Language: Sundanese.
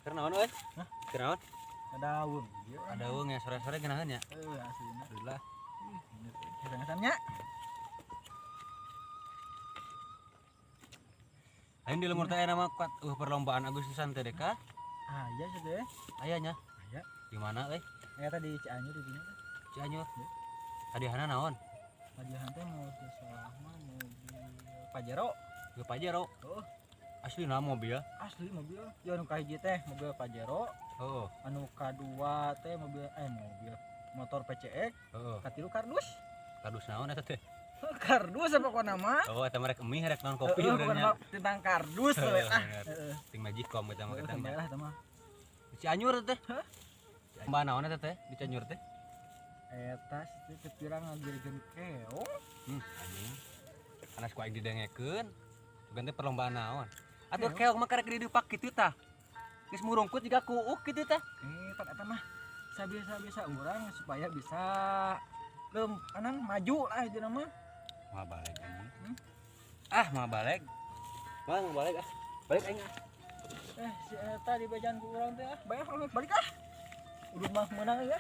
Keur naon euy? Hah? Keur naon? Ada ieu. Ada ya sore-sore geunaheun ya. Heuh, aslina. Alhamdulillah. Kesan-kesannya. Lain di lemur teh aya nama kuat perlombaan Agustusan teh Deka. Ah, iya sih teh. Aya nya. Aya. Di mana euy? Aya tadi Cianjur di dinya teh. Cianjur. Hadiahna naon? Hadiahna teh mau salah mah mobil Pajero. Ge Pajero. Oh, Aslina mobil. Asli mobil. Ya anu kahiji teh mobil Pajero, Heeh. anu kadua teh mobil mobil motor PCX, Heeh. katilu kardus. Kardus naon eta teh? Kardus apa kok nama? Oh, eta mah rek mie rek naon kopi Heeh, urangnya. bukan mah tentang kardus we ah. Heeh. Ting magicom eta mah Heeh, kita nya. lah eta mah. Di Cianjur teh. Mbak naon eta teh di Cianjur teh? Eta sih teh pirang ngagirikeun keong. Anjing. Anas ku aing didengekeun. Sugan teh perlombaan naon? Atuh keong mah karek didupak kitu tah. Geus murungkut jiga kuuk kitu tah. Pan eta mah sabiasa-biasa urang supaya bisa lem anan maju lah itu nama. Mah balik anjing. Hmm? Ah, mah balik. Mah mau balik ah. Balik aing ah. Si eta di bejaan ku urang teh ah, bayar kalau balik ah. Udah mah menang ya.